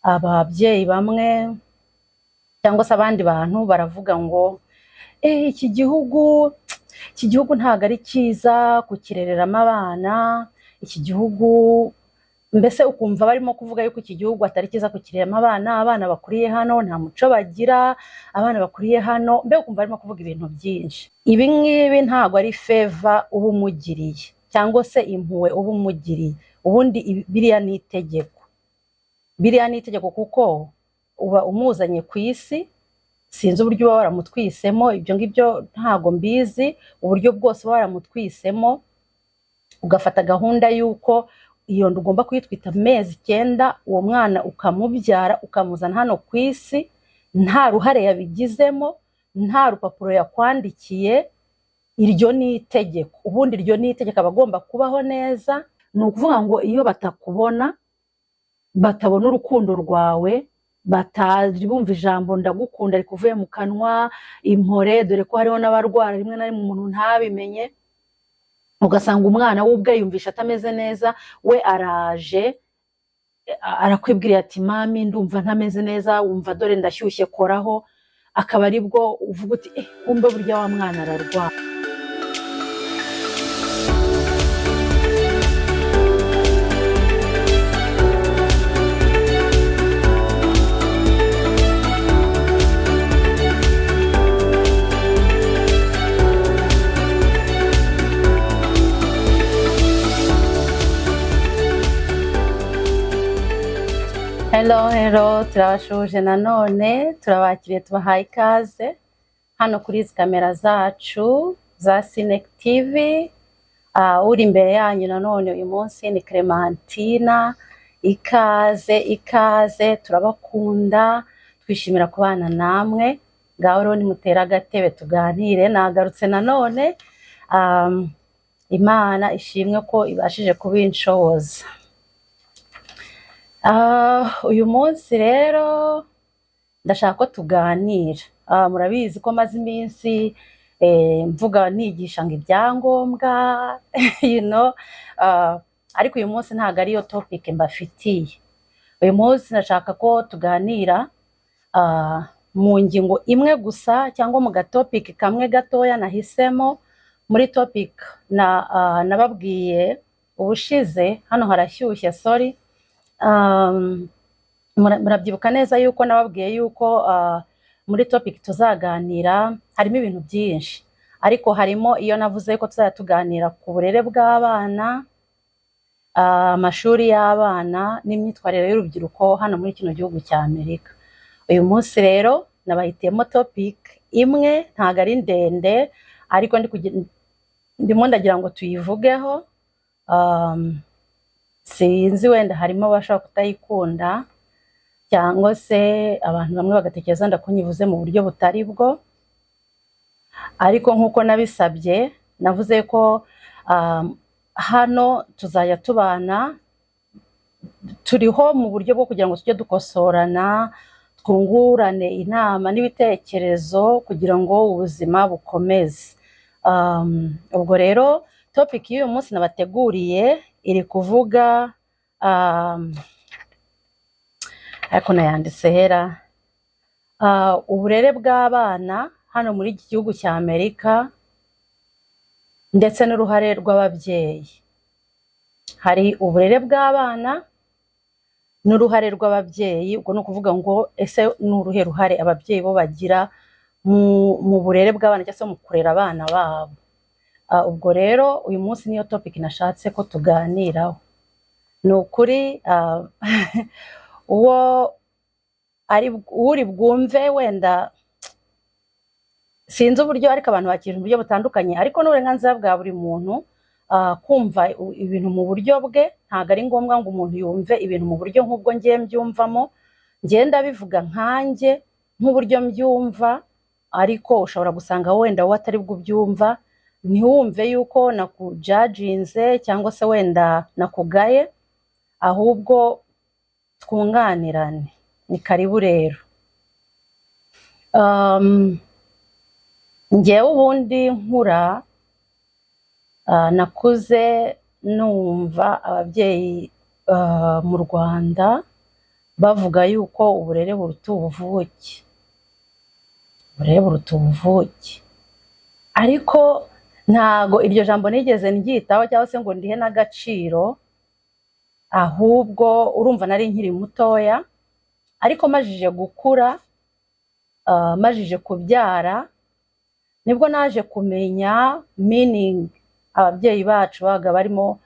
Ababyeyi bamwe cyangwa se abandi bantu baravuga ngo iki gihugu ntabwo ari cyiza kukirereramo abana, iki gihugu mbese ukumva barimo kuvuga yuko iki gihugu atari cyiza kukireramo abana, abana bakuriye hano nta muco bagira, abana bakuriye hano, mbega ukumva barimo kuvuga ibintu byinshi. Ibi ngibi ntabwo ari favor uba umugiriye cyangwa se impuhwe uba umugiriye. Ubundi biriya ni itegeko, biriya ni itegeko kuko uba umuzanye ku isi. Sinzi uburyo uba waramutwisemo, ibyo ngibyo ntabwo mbizi, uburyo bwose uba waramutwisemo, ugafata gahunda y'uko iyo nda ugomba kuyitwita amezi 9, uwo mwana ukamubyara, ukamuzana hano ku isi nta ruhare yabigizemo, nta rupapuro yakwandikiye. Iryo ni itegeko, ubundi iryo ni itegeko, aba agomba kubaho neza. Ni ukuvuga ngo iyo batakubona, batabona urukundo rwawe, batazi bumva ijambo "ndagukunda" rikuvuye mu kanwa, impore, dore ko hariho n'abarwara rimwe na rimwe umuntu ntabimenye, ugasanga umwana we ubwe yumvisha atameze neza, we araje arakwibwira ati: "Mami, ndumva ntameze neza, wumva dore ndashyushye, koraho", akaba aribwo uvuga uti: "Eh, kumbe burya wa mwana ararwara." Hello, hello, turabashuje nanone, turabakiriye, tubahaye ikaze hano kuri izi kamera zacu za Sinek TV. Uri imbere yanyu nanone uyu munsi ni Clementina. Ikaze, ikaze, turabakunda, twishimira kubana namwe. Ngaho rero nimutere agatebe tuganire, nagarutse nanone. Imana ishimwe ko ibashije kubinshoboza. Uyu munsi rero ndashaka ko tuganira. Murabizi ko maze iminsi mvuga, nigisha ngo ibyangombwa, ariko uyu munsi ntabwo ariyo topic mbafitiye. Uyu munsi ndashaka ko tuganira mu ngingo imwe gusa cyangwa mu gatopic kamwe gatoya nahisemo muri topic na nababwiye ubushize. Hano harashyushye, sorry. Murabyibuka neza yuko nababwiye yuko muri topic tuzaganira harimo ibintu byinshi, ariko harimo iyo navuze ko tuzajya tuganira ku burere bw'abana, amashuri y'abana n'imyitwarire y'urubyiruko hano muri kino gihugu cya Amerika. Uyu munsi rero nabahitiyemo topic imwe, ntabwo ari ndende, ariko ndimo ndagira ngo tuyivugeho. Sinzi, wenda harimo abashobora kutayikunda cyangwa se abantu bamwe bagatekereza wenda ko nyivuze mu buryo butari bwo, ariko nk'uko nabisabye, navuze ko hano tuzajya tubana, turiho mu buryo bwo kugira ngo tujye dukosorana, twungurane inama n'ibitekerezo kugira ngo ubuzima bukomeze. Ubwo rero topic y'uyu munsi nabateguriye iri kuvuga, ariko nayanditse hera, uburere bw'abana hano muri iki gihugu cya Amerika ndetse n'uruhare rw'ababyeyi. Hari uburere bw'abana n'uruhare rw'ababyeyi. Ubwo ni ukuvuga ngo ese ni uruhe ruhare ababyeyi bo bagira mu burere bw'abana cyangwa se mu kurera abana babo? Ubwo rero uyu munsi niyo topic nashatse ko tuganiraho. Ni ukuri, uwo ari uri bwumve wenda sinzi uburyo, ariko abantu bakira uburyo butandukanye, ariko n'uburenganzira bwa buri muntu kumva ibintu mu buryo bwe. Ntabwo ari ngombwa ngo umuntu yumve ibintu mu buryo nk'ubwo ngiye mbyumvamo. Ngiye ndabivuga nkanjye nk'uburyo mbyumva, ariko ushobora gusanga wenda wowe atari bwo ubyumva. Ntiwumve yuko nakujudginze cyangwa se wenda nakugaye, ahubwo twunganirane. Ni karibu rero. Njyewe ubundi nkura, nakuze numva ababyeyi mu Rwanda Bavuga yuko uburere buruta ubuvuke, uburere buruta ubuvuke, ariko ntago iryo jambo nigeze ndyitaho cyangwa se ngo ndihe n'agaciro. Ahubwo urumva nari nkiri mutoya, ariko majije gukura, majije kubyara, nibwo naje kumenya meaning ababyeyi bacu babaga barimo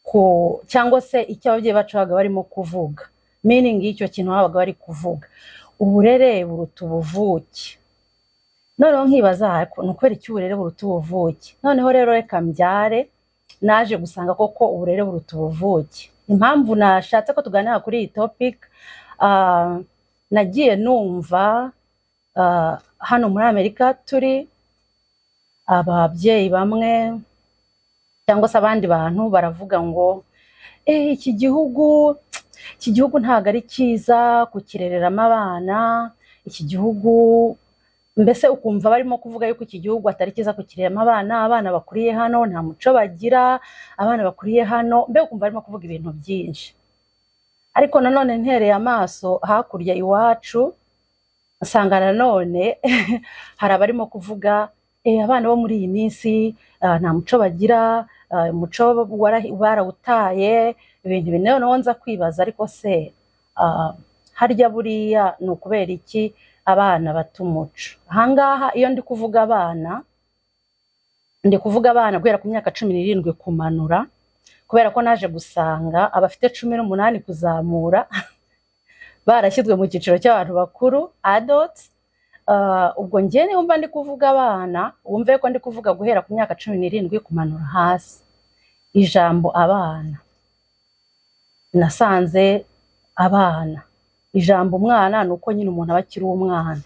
ku cyangwa se icyo ababyeyi bacu babaga barimo kuvuga, meaning y'icyo kintu babaga bari kuvuga, uburere buruta ubuvuke. Noneho nkibaza, ni ukubera iki uburere buruta ubuvuke? Noneho rero reka mbyare, naje gusanga koko uburere buruta ubuvuke. Impamvu nashatse ko tuganira kuri iyi topic, nagiye numva hano muri Amerika turi ababyeyi bamwe cyangwa se abandi bantu baravuga ngo iki gihugu ntabwo ari cyiza kukirereramo abana, iki gihugu, mbese ukumva barimo kuvuga yuko iki gihugu atari cyiza kukireramo abana, abana bakuriye hano nta muco bagira, abana bakuriye hano, mbega ukumva barimo kuvuga ibintu byinshi. Ariko nanone ntereye amaso hakurya iwacu, nsanga nanone hari abarimo kuvuga abana bo muri iyi minsi nta muco bagira, umuco barawutaye, ibintu ibi. Noneho nza kwibaza, ariko se harya buriya ni ukubera iki abana bata umuco? Ahangaha iyo ndi kuvuga abana, ndi kuvuga abana guhera ku myaka 17 kumanura, kubera ko naje gusanga abafite 18 kuzamura barashyizwe mu cyiciro cy'abantu bakuru, adults. Ubwo njye niba ndi kuvuga abana, wumve ko ndi kuvuga guhera ku myaka 17 kumanura hasi. Ijambo abana, nasanze abana, ijambo umwana ni uko nyine umuntu aba akiri umwana.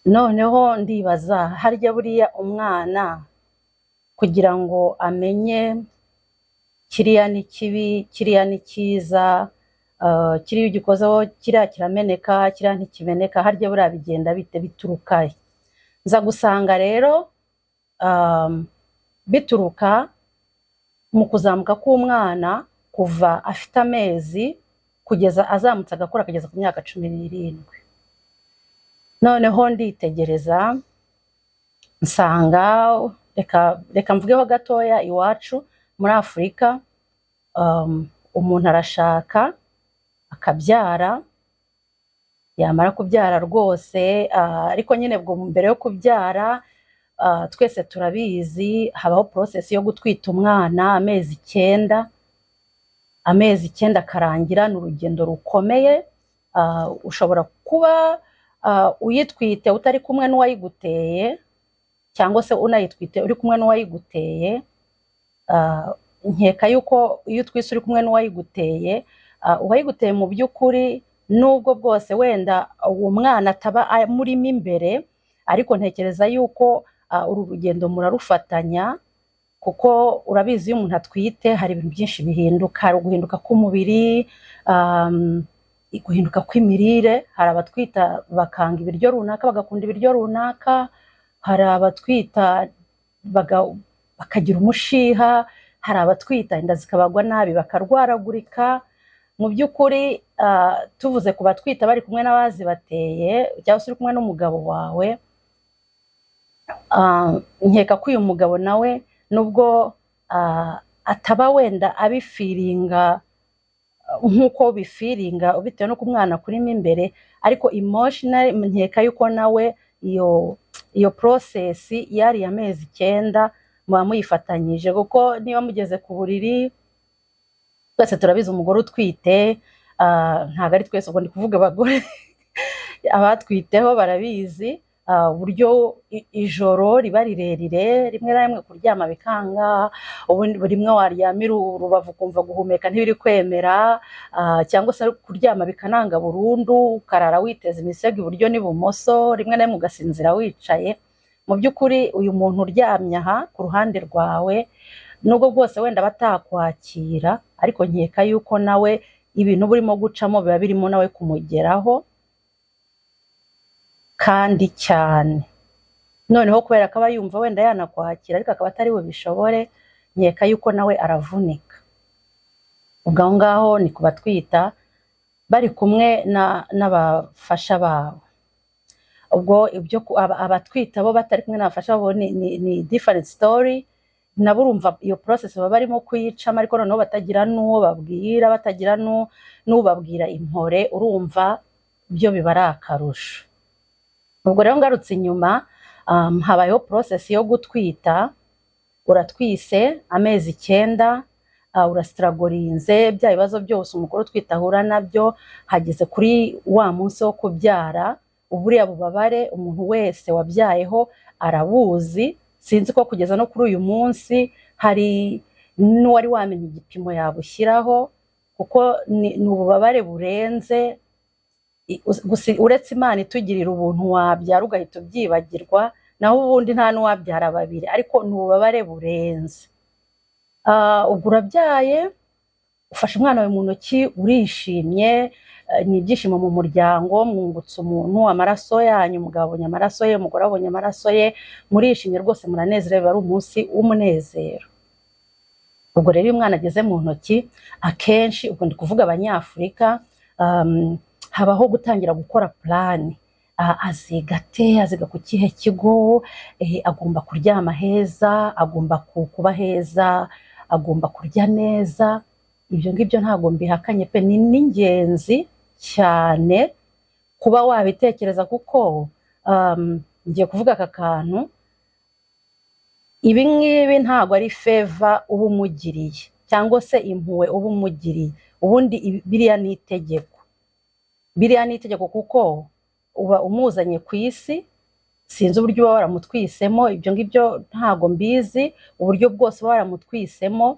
Noneho ndibaza, harya buriya umwana kugira ngo amenye kiriya ni kibi, kiriya ni cyiza, kiriya ugikozeho kiriya kirameneka, kiriya ntikimeneka, harya buriya bigenda bite, bituruka he? Nza gusanga rero bituruka mu kuzamuka k'umwana kuva afite amezi kugeza azamutse agakura akageza ku myaka 17. Noneho nditegereza nsanga, reka mvugeho gatoya, iwacu muri Afurika umuntu arashaka akabyara, yamara kubyara rwose, ariko nyine ubwo mbere yo kubyara, twese turabizi, habaho process yo gutwita umwana amezi 9. Amezi 9 akarangira, ni urugendo rukomeye. Ushobora kuba uyitwite utari kumwe n'uwayiguteye, cyangwa se unayitwite uri kumwe n'uwayiguteye. Nkeka yuko iyo utwise uri kumwe n'uwayiguteye, uwayiguteye mu by'ukuri, nubwo bwose wenda uwo mwana ataba amurimo imbere, ariko ntekereza yuko uru rugendo murarufatanya, kuko urabizi iyo umuntu atwite hari ibintu byinshi bihinduka. Hari uguhinduka k'umubiri, guhinduka kw'imirire. Hari abatwita bakanga ibiryo runaka, bagakunda ibiryo runaka. Hari abatwita bakagira umushiha. Hari abatwita inda zikabagwa nabi, bakarwaragurika. Mu by'ukuri, tuvuze ku batwita bari kumwe n'abazibateye cyangwa se uri kumwe n'umugabo wawe, nkeka ko uyu mugabo nawe nubwo ataba wenda abifeelinga nk'uko bifeelinga bitewe n'uko umwana akurimo imbere, ariko emotional nkeka yuko nawe iyo process yariya amezi 9 muba muyifatanyije, kuko niba mugeze ku buriri, twese turabizi umugore utwite, ntabwo ari twese, ubwo ndi kuvuga abagore, abatwiteho barabizi uburyo ijoro riba rirerire, rimwe na rimwe kuryama bikanga, ubundi rimwe waryamira urubavu ukumva guhumeka ntibiri kwemera, cyangwa se kuryama bikananga burundu, ukarara witeza imisego iburyo n'ibumoso, rimwe na rimwe ugasinzira wicaye. Mu by'ukuri uyu muntu uryamye aha ku ruhande rwawe, nubwo bwose wenda batakwakira, ariko nkeka yuko nawe ibintu burimo gucamo biba birimo nawe kumugeraho kandi cyane. Noneho kubera ko aba yumva wenda yanakwakira ariko akaba atari bubishobore, nkeka yuko nawe aravunika. Ubwo aho ngaho ni ku batwita bari kumwe n'abafasha babo. Ubwo ibyo abatwita bo batari kumwe n'abafasha babo ni different story. Nabo urumva iyo process baba barimo kuyicamo, ariko noneho batagira n'uwo babwira, batagira n'ubabwira impore, urumva byo biba ari akarusho. Ubwo rero ngarutse inyuma, habayeho process yo gutwita. Uratwise amezi 9, urastrugglinze bya bibazo byose umugore utwite ahura nabyo. Hageze kuri wa munsi wo kubyara, buriya bubabare umuntu wese wabyayeho arabuzi. Sinzi ko kugeza no kuri uyu munsi hari n'uwari wamenya igipimo yabushyiraho, kuko ni ububabare burenze. Gusa uretse Imana itugirira ubuntu, wabyara ugahita ubyibagirwa, naho ubundi nta n'uwabyara babiri, ariko ni ububabare burenze. Ubwo urabyaye, ufashe umwana wawe mu ntoki, urishimye, ni ibyishimo mu muryango, mwungutse umuntu, amaraso yanyu, umugabo abonye amaraso ye, umugore abonye amaraso ye, murishimye rwose, muranezerewe, biba ari umunsi w'umunezero. Ubwo rero iyo umwana ageze mu ntoki, akenshi, ubwo ndi kuvuga Abanyafurika, habaho gutangira gukora plan. Aziga ate? Aziga ku kihe kigo? Agomba kuryama heza, agomba kuba heza, agomba kurya neza. Ibyo ngibyo ntabwo mbihakanye pe, ni n'ingenzi cyane kuba wabitekereza, kuko ngiye kuvuga aka kantu: ibi ngibi ntabwo ari favor uba umugiriye cyangwa se impuhwe uba umugiriye. Ubundi biriya ni itegeko, biriya ni itegeko, kuko uba umuzanye ku isi. Sinzi uburyo uba waramutwisemo, ibyo ngibyo ntabwo mbizi, uburyo bwose uba waramutwisemo,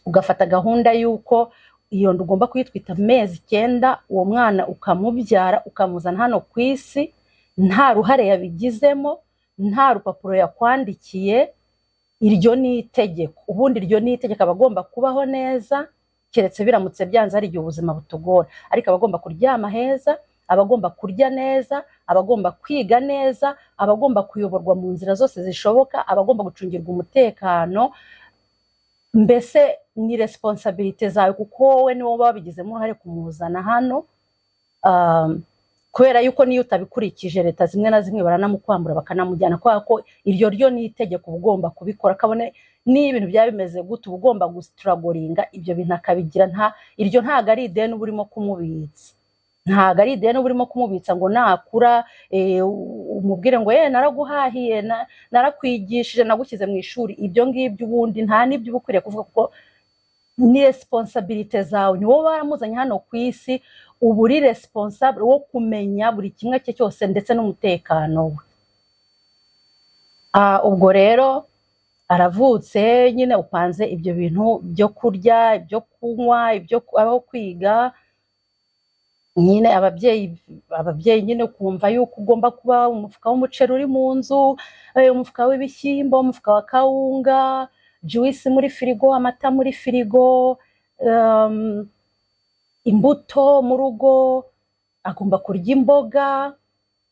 ugafata gahunda y'uko iyo nda ugomba kuyitwita amezi 9, uwo mwana ukamubyara, ukamuzana hano ku isi nta ruhare yabigizemo, nta rupapuro yakwandikiye. Iryo ni itegeko. Ubundi iryo ni itegeko, aba agomba kubaho neza, keretse biramutse byanze, hari igihe ubuzima butugora, ariko aba agomba kuryama heza, aba agomba kurya neza, aba agomba kwiga neza, aba agomba kuyoborwa mu nzira zose zishoboka, aba agomba gucungirwa umutekano. Mbese ni responsabilité zawe, kuko wowe niwo uba wabigizemo uruhare kumuzana hano. Kubera yuko niyo utabikurikije, leta zimwe na zimwe baranamukwambura bakanamujyana, kubera ko iryo ryo ni itegeko, uba ugomba kubikora kabone niyo ibintu byaba bimeze gute, uba ugomba gustrugglinga ibyo bintu akabigira. Nta iryo ntabwo ari ideni uba urimo kumubitsa, ntabwo ari ideni uba urimo kumubitsa ngo nakura umubwire ngo ye naraguhahiye, narakwigishije, nagushyize mu ishuri. Ibyo ngibyo ubundi nta n'ibyo uba ukwiriye kuvuga, kuko ni responsabilité zawe, ni wowe waramuzanye hano ku isi, uba uri responsable wo kumenya buri kimwe cye cyose, ndetse n'umutekano we. Ubwo rero aravutse nyine, upanze ibyo bintu byo kurya, ibyo kunywa, ibyo aho kwiga nyine. Ababyeyi nyine ukumva yuko ugomba kuba umufuka w'umuceri uri mu nzu, umufuka w'ibishyimbo, umufuka wa kawunga, juice muri firigo, amata muri firigo, imbuto mu rugo, agomba kurya imboga.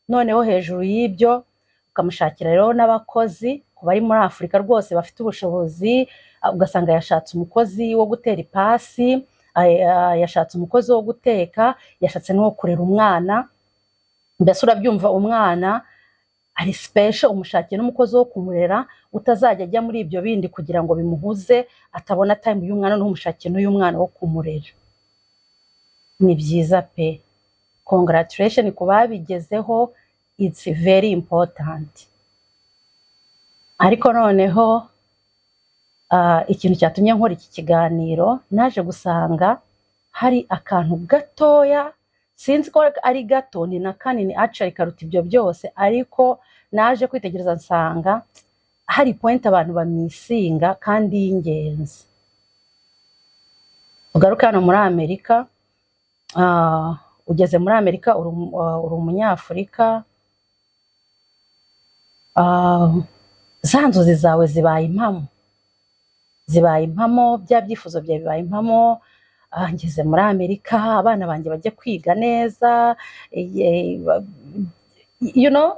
Noneho hejuru y'ibyo ukamushakira rero n'abakozi ku bari muri Afurika rwose bafite ubushobozi, ugasanga yashatse umukozi wo gutera ipasi, yashatse umukozi wo guteka, yashatse n'uwo kurera umwana. Mbese urabyumva, umwana ari special, umushakiye n'umukozi wo kumurera utazajya ajya muri ibyo bindi kugira ngo bimuhuze, atabona time y'umwana, n'umushakiye n'uyu mwana wo kumurera. Ni byiza pe, congratulation ku babigezeho, it's very important. Ariko noneho ikintu cyatumye nkora iki kiganiro, naje gusanga hari akantu gatoya, sinzi ko ari gato, ni na kanini actually, karuta ibyo byose, ariko naje kwitegereza nsanga hari point abantu bamissinga kandi y'ingenzi. Ugaruke hano muri Amerika, ugeze muri Amerika, uri Umunyafurika, za nzozi zawe zibaye impamo, zibaye impamo, bya byifuzo byawe bibaye impamo. Ngeze muri Amerika, abana banjye bajye kwiga neza,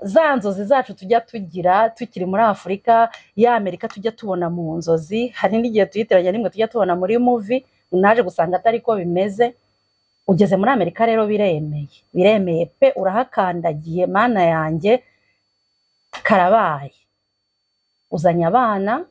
za nzozi zacu tujya tugira tukiri muri Afurika, ya Amerika tujya tubona mu nzozi, hari n'igihe tuyitiranya n'imwe tujya tubona muri movie. Naje gusanga atari ko bimeze. Ugeze muri Amerika rero biremeye, biremeye pe, urahakandagiye, Mana yanjye, karabaye. Uzanye abana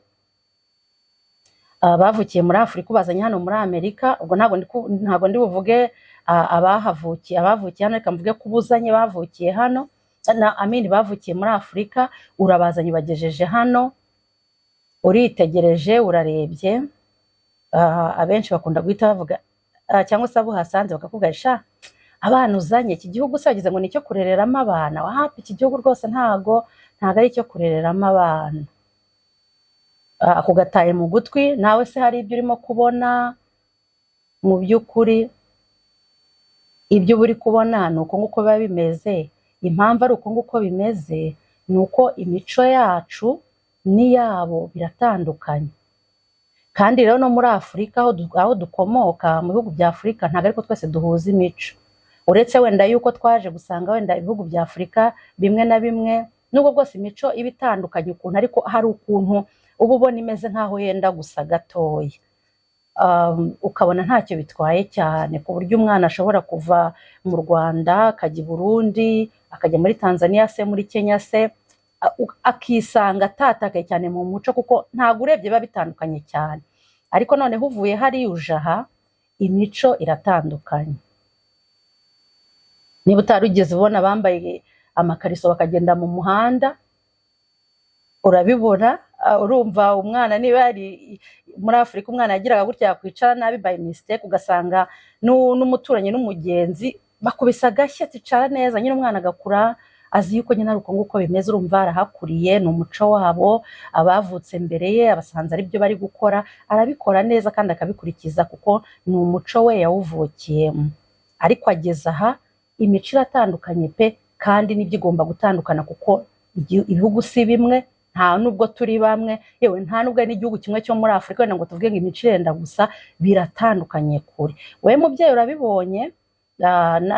bavukiye muri Afurika, ubazanye hano muri Amerika. Ubwo ntabwo ndi buvuge abahavukiye, abavukiye hano. Reka mvuge ko ubuzanye bavukiye hano na amini bavukiye muri Afurika, urabazanye, ubagejeje hano, uritegereje, urarebye. Abenshi bakunda guhita bavuga, cyangwa se abo uhasanze bakakubwira: "Sha, abana uzanye, iki gihugu se wagize ngo ni icyo kurereramo abana? Wapi, iki gihugu rwose ntago ari icyo kurereramo abana." Ako gataye mu gutwi. Nawe se hari ibyo urimo kubona? Mu by'ukuri ibyo uba uri kubona ni uko nguko biba bimeze. Impamvu ari uko nguko bimeze ni uko imico yacu n'iyabo biratandukanye. Kandi rero no muri Afurika, aho dukomoka, mu bihugu bya Afurika, ntabwo ariko twese duhuza imico, uretse wenda yuko twaje gusanga wenda ibihugu bya Afurika bimwe na bimwe, nubwo bwose imico iba itandukanye ukuntu, ariko hari ukuntu uba ubona imeze nk'aho yenda gusa gatoya, ukabona ntacyo bitwaye cyane, ku buryo umwana ashobora kuva mu Rwanda akajya i Burundi, akajya muri Tanzania se, muri Kenya se, akisanga atatakaye cyane mu muco, kuko ntabwo urebye biba bitandukanye cyane. Ariko noneho uvuye hariya uje aha, imico iratandukanye. Niba utari ugeze ubona abambaye amakariso bakagenda mu muhanda, urabibona. Urumva umwana niba yari muri Afurika, umwana yagiraga gutya yakwicara nabi by mistake, ugasanga n'umuturanyi n'umugenzi bakubise agashyi ati: "Icara neza." Nyine umwana agakura azi yuko nyine ari uko nguko bimeze. Urumva arahakuriye, ni umuco wabo. Abavutse mbere ye abasanze ari byo bari gukora, arabikora neza kandi akabikurikiza kuko ni umuco we yawuvukiyemo. Ariko ageze aha, imico iratandukanye pe, kandi nibyo igomba gutandukana, kuko ibihugu si bimwe, nta nubwo turi bamwe, yewe nta nubwo ari n'igihugu kimwe cyo muri Afurika wenda ngo tuvuge ngo imico irenda gusa. Biratandukanye kure. Wowe mubyeyi urabibonye,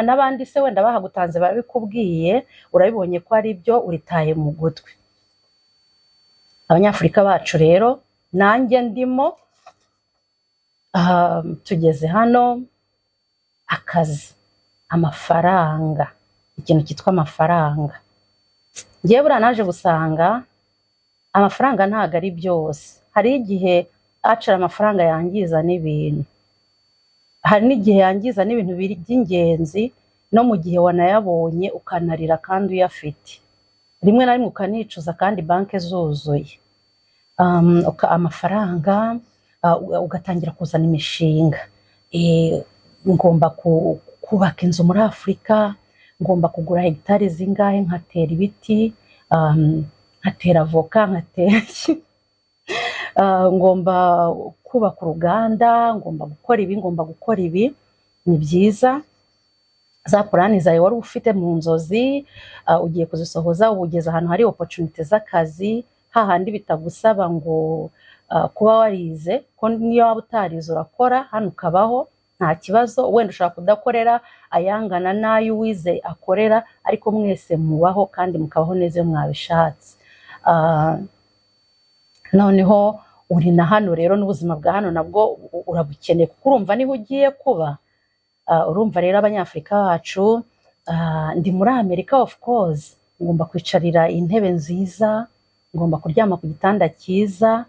n'abandi se wenda bahagutanze barabikubwiye, urabibonye ko ari byo, uritaye mu gutwi. Abanyafurika bacu rero, nanjye ndimo, tugeze hano, akazi, amafaranga, ikintu cyitwa amafaranga. Ngewe buriya naje gusanga amafaranga ntabwo ari byose. Hari igihe acara amafaranga yangiza n'ibintu, hari n'igihe yangiza n'ibintu biri by'ingenzi, no mu gihe wanayabonye ukanarira kandi uyafite, rimwe na rimwe ukanicuza kandi banki zuzuye. Amafaranga, ugatangira kuzana imishinga. Ngomba kubaka inzu muri Afurika, ngomba kugura hegitari zingahe nkatera ibiti, nkatera avoka, nkatera iki, ngomba kubaka uruganda, ngomba gukora ibi, ngomba gukora ibi. Ni byiza, za plan zawe wari ufite mu nzozi, ugiye kuzisohoza. Ubu ugeze ahantu hari opportunity z'akazi, hahandi bitagusaba ngo kuba warize, ko niyo waba utarize urakora hano ukabaho nta kibazo. Wenda ushobora kudakorera ayangana n'ayo uwize akorera, ariko mwese mubaho kandi mukabaho neza iyo mwabishatse. Noneho uri na hano rero, n'ubuzima bwa hano nabwo urabukeneye, kuko urumva niho ugiye kuba. Urumva rero Abanyafurika bacu, ndi muri Amerika, of course ngomba kwicarira intebe nziza, ngomba kuryama ku gitanda cyiza,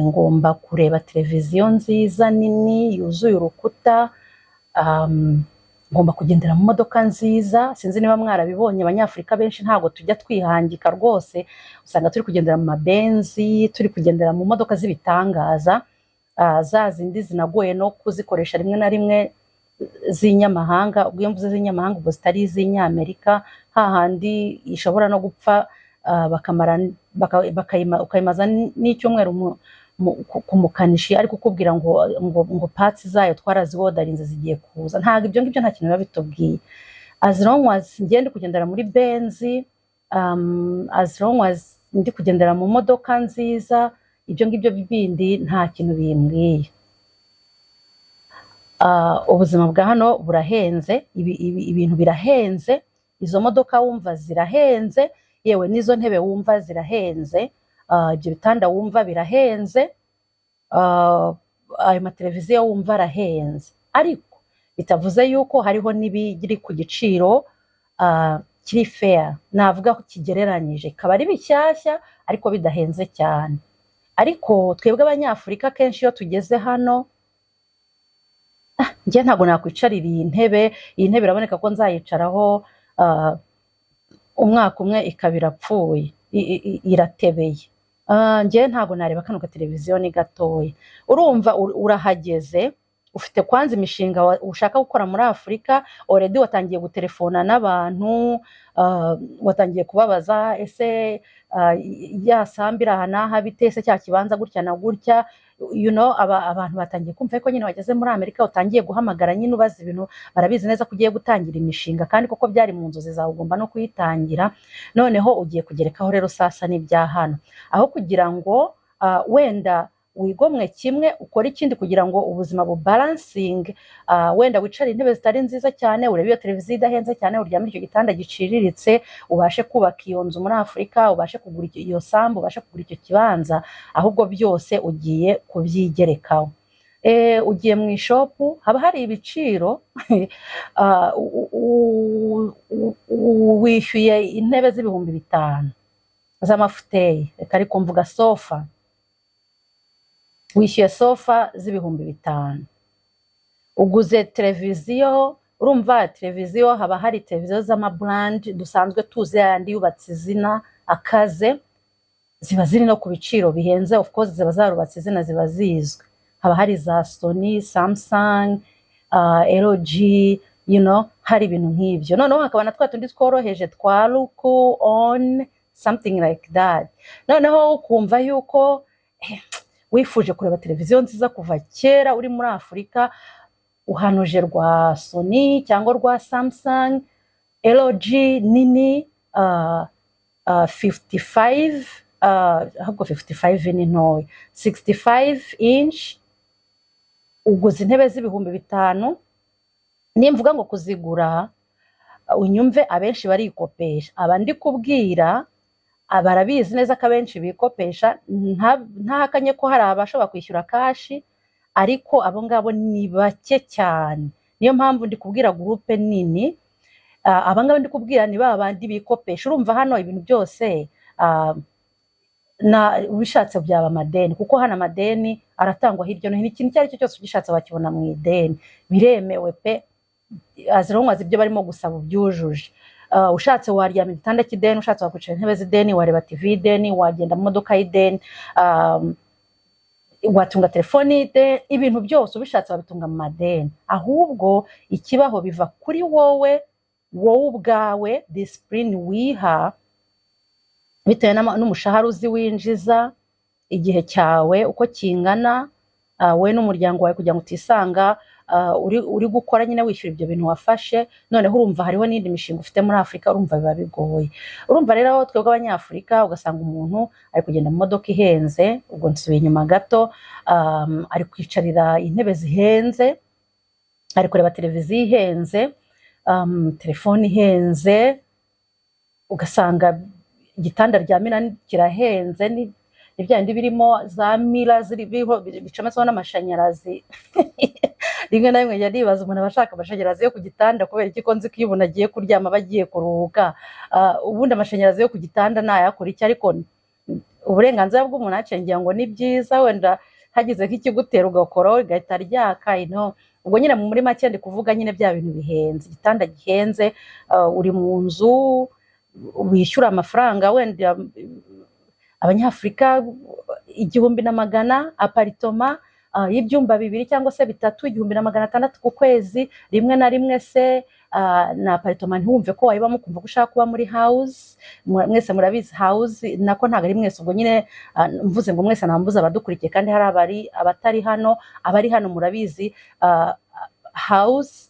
ngomba kureba televiziyo nziza nini yuzuye urukuta, ngomba kugendera mu modoka nziza. Sinzi niba mwarabibonye, Abanyafurika benshi ntabwo tujya twihangika rwose. Usanga turi kugendera mu mabenzi, turi kugendera mu modoka z'ibitangaza, za zindi zinagoye no kuzikoresha rimwe na rimwe, z'inyamahanga. Ubwo iyo mvuze z'inyamahanga, ubwo zitari iz'inyamerika, hahandi ishobora no gupfa, bakamara ukayimaza n'icyumweru ku mukanishi ari kukubwira ngo parts zayo twaraziwodarinze, zigiye kuza. Ntabwo ibyo ngibyo nta kintu biba bitubwiye. As long as ngiye ndi kugendera muri Benzi, as long as ndi kugendera mu modoka nziza, ibyo ngibyo bindi nta kintu bimbwiye. Ubuzima bwa hano burahenze, ibintu birahenze, izo modoka wumva zirahenze, yewe n'izo ntebe wumva zirahenze, ibyo bitanda wumva birahenze. Ayo mateleviziyo wumva arahenze, ariko bitavuze yuko hariho n'ibiri ku giciro kiri fair, navuga ko kigereranyije, ikaba ari bishyashya ariko bidahenze cyane. Ariko twebwe Abanyafurika, kenshi iyo tugeze hano, njye ntabwo nakwicarira iyi ntebe. Iyi ntebe iraboneka ko nzayicaraho umwaka umwe ikaba irapfuye, iratebeye. Njye ntabwo nareba kano gateleviziyo, ni gatoya. Urumva urahageze, ufite kwanza imishinga ushaka gukora muri Afurika. Already watangiye gutelefona n'abantu, watangiye kubabaza: ese ya sambu iri aha n'aha bite? Ese cya kibanza gutya na gutya? Abantu batangiye kumva ko nyine wageze muri Amerika, utangiye guhamagara nyine ubaza ibintu. Barabizi neza ko ugiye gutangira imishinga, kandi koko byari mu nzozi zawe, ugomba no kuyitangira. Noneho ugiye kugerekaho rero sasa n'ibya hano. Aho kugira ngo wenda wigomwe kimwe ukore ikindi kugira ngo ubuzima bubalansinge, wenda wicare intebe zitari nziza cyane, urebe iyo televiziyo idahenze cyane, uryame icyo gitanda giciriritse, ubashe kubaka iyo nzu muri Afurika, ubashe kugura iyo sambu, ubashe kugura icyo kibanza, ahubwo byose ugiye kubyigerekaho. Ugiye mu ishop, haba hari ibiciro. Wishyuye intebe z'ibihumbi 5 z'amafauteuil, reka ariko mvuga sofa, wishyuye sofa z'ibihumbi 5, uguze televiziyo. Urumva televiziyo, haba hari televiziyo z'amabrand dusanzwe tuzi, yandi yubatse izina akaze, ziba ziri no ku biciro bihenze. Of course ziba zarubatse izina, ziba zizwi. Haba hari za Sony, Samsung, LG, hari ibintu nk'ibyo. Noneho hakaba na twa tundi tworoheje twa Roku on something like that. Noneho ukumva yuko wifuje kureba televiziyo nziza kuva kera uri muri Afurika, uhanuje rwa Sony cyangwa rwa Samsung, LG nini, 55, ahubwo 55 ni ntoya, 65 inch. Uguze intebe z'ibihumbi 5. Nimvuga ngo kuzigura, unyumve, abenshi barikopesha. Aba ndi kubwira barabizi neza ko abenshi bikopesha. Ntahakanye ko hari abashobora kwishyura cash, ariko abo ngabo ni bake cyane. Niyo mpamvu ndi kubwira groupe nini. Aba ngaba ndi kubwira ni ba bandi bikopesha. Urumva hano ibintu byose na ubishatse byaba amadeni, kuko hano amadeni aratangwa hirya no hino. Ikintu icyo ari cyo cyose ugishatse wakibona mu ideni, biremewe pe, as long as ibyo barimo gusaba ubyujuje. Ushatse waryama igitanda cy'ideni, ushatse wakwicara intebe z'ideni, wareba TV y'ideni, wagenda mu modoka y'ideni, watunga telefoni y'ideni. Ibintu byose ubishatse wabitunga mu madeni. Ahubwo ikibaho biva kuri wowe, wowe ubwawe, discipline wiha bitewe n'umushahara uzi winjiza, igihe cyawe uko kingana, wowe n'umuryango wawe, kugira ngo utisanga uri gukora nyine wishyura ibyo bintu wafashe. Noneho urumva hariho n'indi mishinga ufite muri Afurika, urumva biba bigoye. Urumva rero twebwe Abanyafurika, ugasanga umuntu ari kugenda mu modoka ihenze, ubwo nsubiye inyuma gato, ari kwicarira intebe zihenze, ari kureba televiziyo ihenze, telefone ihenze, ugasanga igitanda aryamira kirahenze, ni bya bindi birimo za mira ziri biriho bicometseho n'amashanyarazi. Rimwe na rimwe njya nibaza, umuntu aba ashaka amashanyarazi yo ku gitanda kubera iki, ko nzi ko iyo umuntu agiye kuryama aba agiye kuruhuka? Ubundi amashanyarazi yo ku gitanda nayakora iki? Ariko uburenganzira bw'umuntu haciye, ngira ngo ni byiza, wenda hagize nk'ikigutera ugakoraho rigahita ryaka. Ubwo nyine muri make ndi kuvuga nyine bya bintu bihenze, igitanda gihenze, uri mu nzu wishyura amafaranga wenda Abanyafurika 1100, apartment y'ibyumba bibiri cyangwa se bitatu, 1600 ku kwezi. Rimwe na rimwe se na apartment ntiwumve ko wayibamo, ukumva ko ushaka kuba muri house. Mwese murabizi house, nako ntabwo ari mwese, ubwo nyine mvuze ngo mwese nambuze abadukurikiye, kandi hari abari abatari hano. Abari hano murabizi house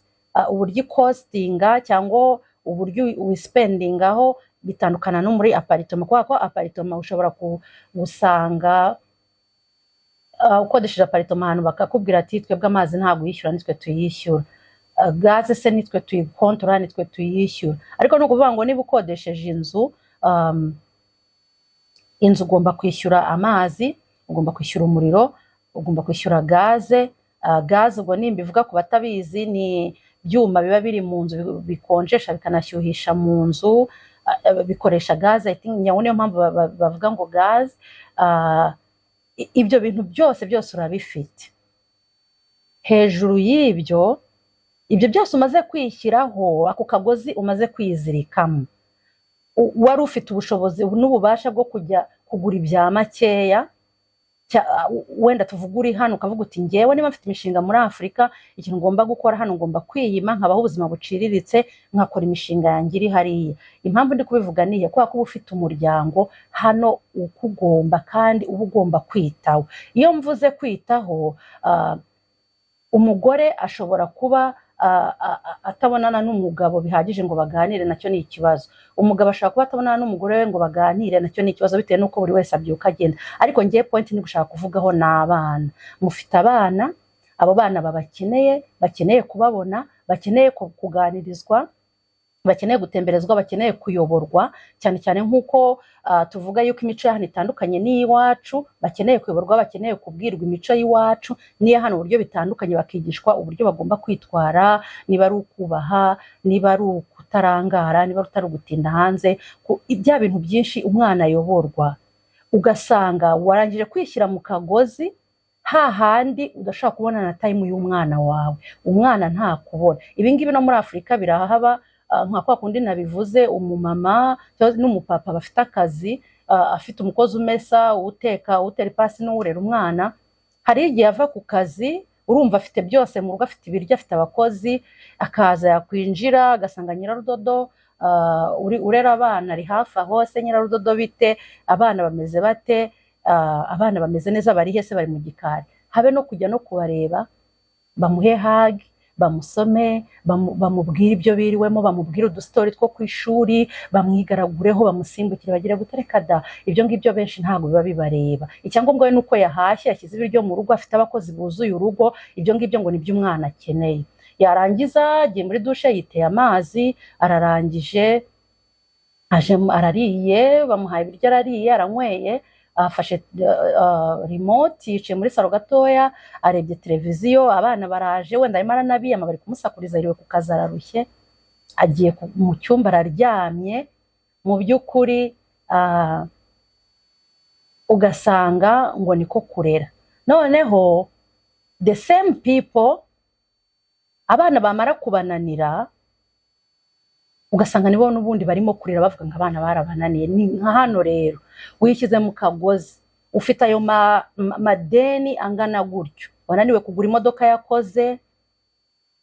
uburyo icostinga cyangwa uburyo wispendingaho bitandukana no muri apartment, kubera ko apartment ushobora gusanga ukodesheje apartment ahantu bakakubwira ati: "Twebwe amazi ntabwo uyishyura, nitwe tuyishyura. Gaze se nitwe tuyikontora, nitwe tuyishyura." Ariko ni ukuvuga ngo niba ukodesheje inzu, inzu ugomba kwishyura amazi, ugomba kwishyura umuriro. ugomba kwishyura gaze. Gaze ubwo nimba ivuga ku batabizi, ni ibyuma biba biri mu nzu bikonjesha bikanashyuhisha mu nzu, bikoresha gaze. I think nyawo niyo mpamvu bavuga ngo gaze. Ibyo bintu byose byose urabifite. Hejuru y'ibyo, ibyo byose umaze kwishyiraho, ako kagozi umaze kwizirikamo, wari ufite ubushobozi n'ububasha bwo kujya kugura ibya makeya. Wenda tuvuga uri hano ukavuga uti: "Ngewe niba mfite imishinga muri Afurika, ikintu ngomba gukora hano, ngomba kwiyima nkabaho ubuzima buciriritse, nkakora imishinga yanjye iri hariya." Impamvu ndi kubivuga niye kubera ko uba ufite umuryango hano ukugomba kandi uba ugomba kwitaho. Iyo mvuze kwitaho, umugore ashobora kuba atabonana n'umugabo bihagije ngo baganire, nacyo ni ikibazo. Umugabo ashobora kuba atabonana n'umugore we ngo baganire, nacyo ni ikibazo, bitewe n'uko buri wese abyuka agenda. Ariko ngewe point ni gushaka kuvugaho ni abana. Mufite abana, abo bana babakeneye, bakeneye kubabona, bakeneye kuganirizwa, bakeneye gutemberezwa, bakeneye kuyoborwa, cyane cyane nk'uko tuvuga yuko imico ya hano itandukanye n'iy'iwacu. Bakeneye kuyoborwa, bakeneye kubwirwa imico y'iwacu n'iya hano uburyo bitandukanye, bakigishwa uburyo bagomba kwitwara, niba ari ukubaha, niba ari ukutarangara, niba atari ugutinda hanze, bya bintu byinshi umwana ayoborwa. Ugasanga warangije kwishyira mu kagozi hahandi udashobora kubona na time y'umwana wawe, umwana ntakubona. Ibi ngibi no muri Afurika birahaba, nka kwa kundi nabivuze, umumama cyangwa n'umupapa bafite akazi, afite umukozi umesa, uteka, utera ipasi n'uwurera umwana. Hari igihe ava ku kazi, urumva afite byose mu rugo, afite ibiryo, afite abakozi, akaza yakwinjira agasanga nyirarudodo urera abana ari hafi aho. Se nyirarudodo, bite? Abana bameze bate? Abana bameze neza. Bari he se? Bari mu gikari. Habe no kujya no kubareba, bamuhe hug, bamusome, bamubwire ibyo biriwemo, bamubwire udustory two ku ishuri, bamwigaragureho, bamusimbukire, bagire gutereka da. Ibyo ngibyo benshi ntabwo biba bibareba. Icyangombwa we ni uko yahashye, yashyize ibiryo mu rugo, afite abakozi buzuye urugo. Ibyo ngibyo ngo nibyo umwana akeneye. Yarangiza agiye muri dushe, yiteye amazi, ararangije, aje arariye, bamuhaye ibiryo arariye, aranyweye, afashe remote, yicaye muri salo gatoya, arebye televiziyo. Abana baraje, wenda arimo aranabiyama, bari kumusakuriza, yiriwe ku kazi ararushye, agiye mu cyumba araryamye. Mu by'ukuri ugasanga ngo niko kurera. Noneho the same people, abana bamara kubananira, ugasanga nibo n'ubundi barimo kurira bavuga ngo abana barabananiye. Ni nka hano rero, wishyize mu kagozi, ufite ayo madeni angana gutyo, wananiwe kugura imodoka yakoze,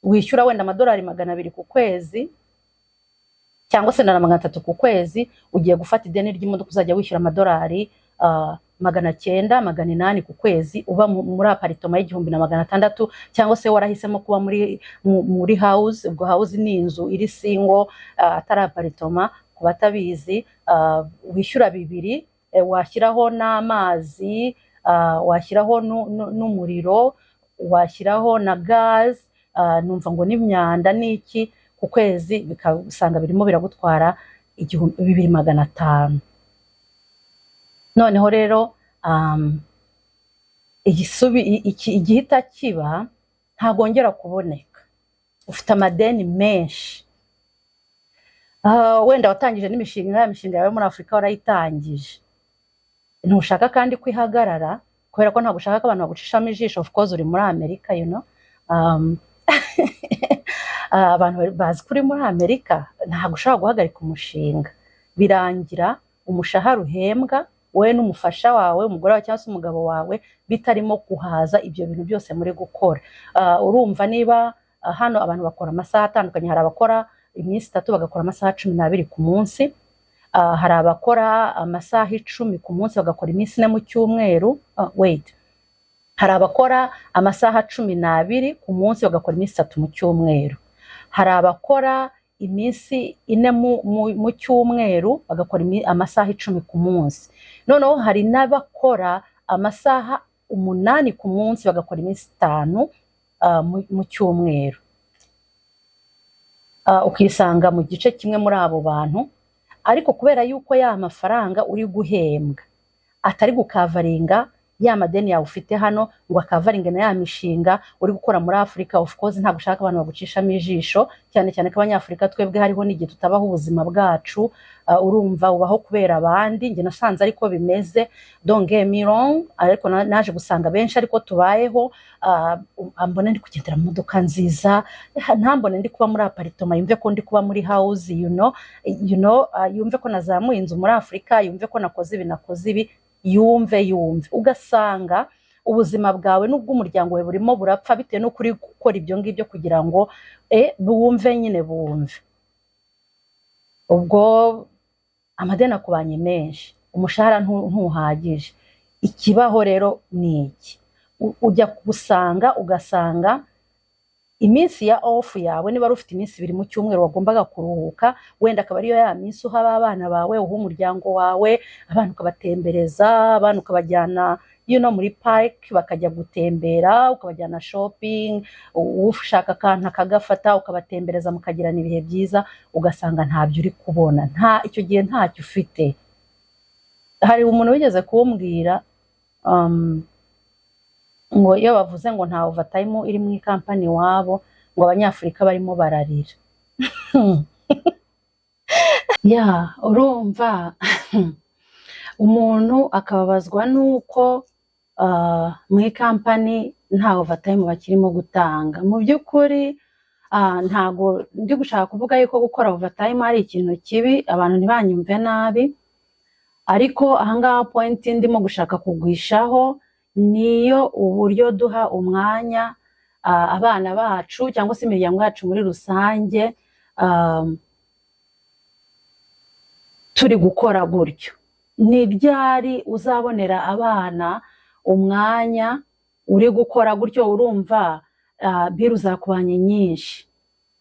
wishyura wenda amadolari 200 ku kwezi cyangwa se na 300 ku kwezi, ugiye gufata ideni ry'imodoka uzajya wishyura amadolari 900, 800 ku kwezi, uba muri apartment y'1600, cyangwa se warahisemo kuba muri house. Ubwo house ni inzu iri single, atari apartment ku batabizi. Wishyura bibiri, washyiraho n'amazi, washyiraho n'umuriro, washyiraho na gaz, numva ngo n'imyanda n'iki, ku kwezi bikasanga birimo biragutwara 2500. Noneho rero igihita kiba, ntagongera kuboneka, ufite amadeni menshi. Wenda watangije n'imishinga, ya mishinga yawe muri Afurika warayitangije, ntushaka kandi ko ihagarara kubera ko ntabwo ushaka ko abantu bagucishamo ijisho. Of course uri muri Amerika, abantu bazi ko uri muri Amerika, ntabwo ushobora guhagarika umushinga. Birangira umushahara uhembwa wowe n'umufasha wawe, umugore wawe cyangwa se umugabo wawe, bitarimo guhaza ibyo bintu byose muri gukora. Urumva niba hano abantu bakora amasaha atandukanye, hari abakora iminsi 3 bagakora amasaha 12 ku munsi, hari abakora amasaha 10 ku munsi bagakora iminsi 4 mu cyumweru. Wait, hari abakora amasaha 12 ku munsi bagakora iminsi 3 mu cyumweru, hari abakora iminsi 4 mu cyumweru bagakora amasaha 10 ku munsi, noneho hari n'abakora amasaha 8 ku munsi bagakora iminsi 5 mu cyumweru. Ukisanga mu gice kimwe muri abo bantu, ariko kubera yuko ya mafaranga uri guhembwa atari gucoveringa Ya madeni yawe ufite hano ngo akacoveringe na ya mishinga uri gukora muri Afurika. Of course ntabwo ushaka abantu bagucishamo ijisho, cyane cyane ko Abanyafurika twebwe hariho n'igihe tutabaho ubuzima bwacu. Urumva ubaho kubera abandi. Njye nasanze ariko bimeze, don't get me wrong, ariko naje gusanga benshi ariko tubayeho. Mbona ndi kugendera mu modoka nziza, ntambone ndi kuba muri apartment, yumve ko ndi kuba muri house, yumve ko nazamuye inzu muri Afurika, yumve ko nakoze ibi, nakoze ibi, yumve. Ugasanga ubuzima bwawe n'ubw'umuryango wawe burimo burapfa bitewe n'uko uri gukora ibyo ngibyo kugira ngo bumve nyine, bumve. Ubwo amadeni akubanye menshi, umushahara ntuhagije. Ikibaho rero ni iki? Ujya gusanga ugasanga iminsi ya off yawe, niba wari ufite iminsi 2 mu cyumweru wagombaga kuruhuka, wenda akaba ariyo ya minsi uha abana bawe, uha umuryango wawe, abana ukabatembereza, abana ukabajyana muri park bakajya gutembera, ukabajyana shopping, ushaka akantu akagafata, ukabatembereza mukagirana ibihe byiza, ugasanga ntabyo uri kubona. Nta icyo gihe ntacyo ufite. Hari umuntu wigeze kumbwira ngo iyo bavuze ngo nta overtime iri mu ikampani iwabo, ngo Abanyafurika barimo bararira. Ya, urumva umuntu akababazwa n'uko mu ikampani nta overtime bakirimo gutanga. Mu by'ukuri ntago ndi gushaka kuvuga yuko gukora overtime ari ikintu kibi, abantu ntibanyumve nabi, ariko ahangaha point ndimo gushaka kugwishaho niyo uburyo duha umwanya abana bacu cyangwa se imiryango yacu muri rusange, turi gukora gutyo. Ni ryari uzabonera abana umwanya uri gukora gutyo? Urumva bill zakubanye nyinshi,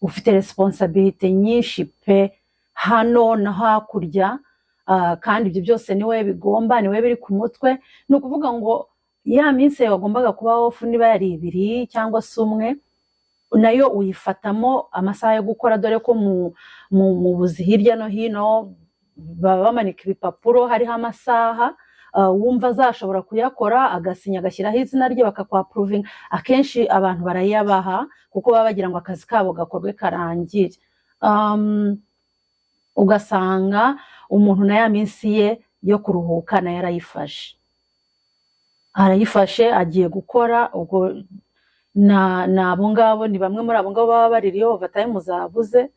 ufite responsabilité nyinshi pe, hano no hakurya, kandi ibyo byose niwe bigomba, niwe biri ku mutwe. Ni ukuvuga ngo ya minsi yawe wagombaga kuba off, niba yari 2 cyangwa se umwe, nayo uyifatamo amasaha yo gukora, dore ko mu buzi hirya no hino baba bamanika ibipapuro hariho amasaha, wumva azashobora kuyakora agasinya, agashyiraho izina rye, bakakwapprovinga. Akenshi abantu barayabaha kuko baba bagira ngo akazi kabo gakorwe karangire. Ugasanga umuntu na ya minsi ye yo kuruhuka nayo arayifashe, arayifashe agiye gukora. Ubwo na abo ngabo ni bamwe muri abo ngabo baba baririye overtime zabuze.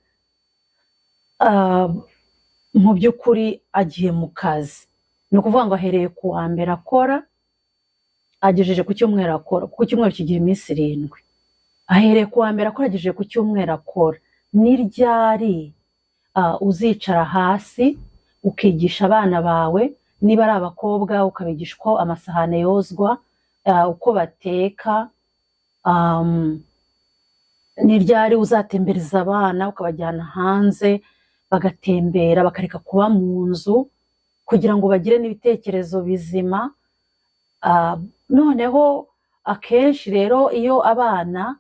Mu by'ukuri agiye mu kazi, ni ukuvuga ngo ahereye ku wa mbere akora, agejeje ku cyumweru akora, kuko icyumweru kigira iminsi 7. Ahereye ku wa mbere akora, agejeje ku cyumweru akora. Ni ryari uzicara hasi ukigisha abana bawe? Niba ari abakobwa, ukabigisha uko amasahane yozwa, uko bateka. Ni ryari uzatembereza abana, ukabajyana hanze bagatembera, bakareka kuba mu nzu, kugira ngo bagire n'ibitekerezo bizima? Noneho akenshi rero iyo abana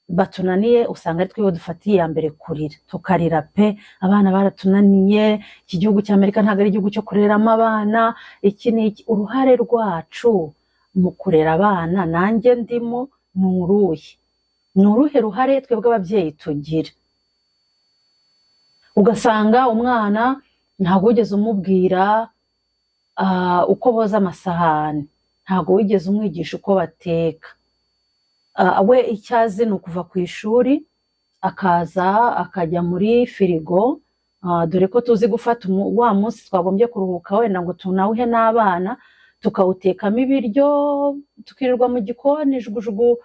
batunaniye, usanga ari twebwe dufata iya mbere kurira, tukarira pe: "Abana baratunaniye, iki gihugu cy'Amerika ntabwo ari igihugu cyo kureramo abana," iki n'iki. Uruhare rwacu mu kurera abana, nanjye ndimo, ni uruhe? Ni uruhe ruhare twebwe ababyeyi tugira? Ugasanga umwana ntabwo wigeze umubwira uko boza amasahani, ntabwo wigeze umwigisha uko bateka. We icyo azi ni ukuva ku ishuri akaza akajya muri firigo, dore ko tuzi gufata wa munsi twagombye kuruhuka wenda ngo tunawuhe n'abana, tukawutekamo ibiryo, tukirirwa mu gikoni jugujugu,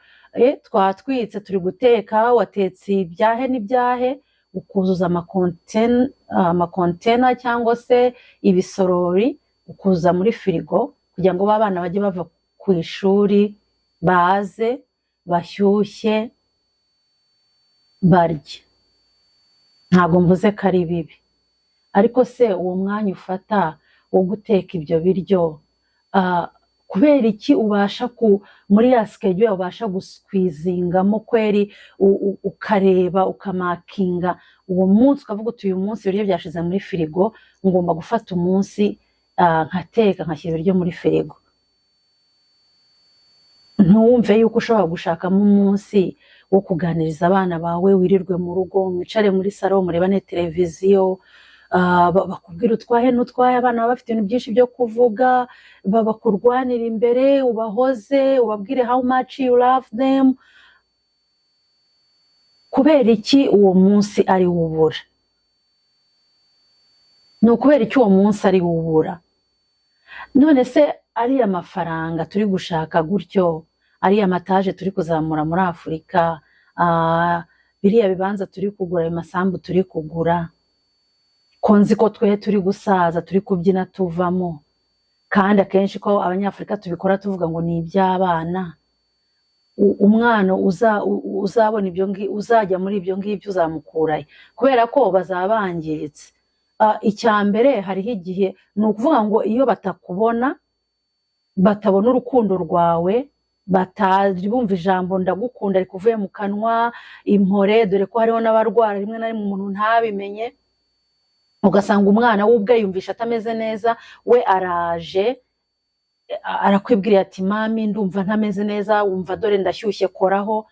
twatwitse, turi guteka, watetse ibyahe n'ibyahe, ukuzuza amakontena cyangwa se ibisorori, ukuzuza muri firigo kugira ngo ba bana bajye bava ku ishuri baze bashyushye barye. Ntabwo mvuze ko ari bibi, ariko se uwo mwanya ufata wo guteka ibyo biryo, kubera iki ubasha ku muri ya schedule ubasha gusqueezingamo kweri, ukareba, ukamarkinga uwo munsi, ukavuga uti: "Uyu munsi ibiryo byashize muri firigo, ngomba gufata umunsi nkateka, nkashyira ibiryo muri firigo"? Ntuwumve yuko ushobora gushakamo umunsi wo kuganiriza abana bawe, wirirwe mu rugo, mwicare muri salo, murebane televiziyo, bakubwira utwahe n'utwahe. Abana baba bafite ibintu byinshi byo kuvuga, bakurwanira imbere, ubahoze, ubabwire how much you love them. Kubera iki uwo munsi ari wo ubura? Ni ukubera iki uwo munsi ari wo ubura? None se ariya mafaranga turi gushaka gutyo, ariya mataje turi kuzamura muri Afurika, biriya bibanza turi kugura, ayo masambu turi kugura, ko nzi ko twe turi gusaza, turi kubyina tuvamo, kandi akenshi ko Abanyafurika tubikora tuvuga ngo ni iby'abana, umwana uzabona ibyo uzajya muri ibyo ngibyo uzamukurahe? Kubera ko bazaba bangiritse. Icya mbere, hariho igihe, ni ukuvuga ngo iyo batakubona, batabona urukundo rwawe, batari bumva ijambo "ndagukunda" rikuvuye mu kanwa, impore, dore ko hariho n'abarwara rimwe na rimwe umuntu ntabimenye, ugasanga umwana we ubwe yumvisha atameze neza, we araje arakwibwira ati: "Mami, ndumva ntameze neza, wumva dore ndashyushye, koraho."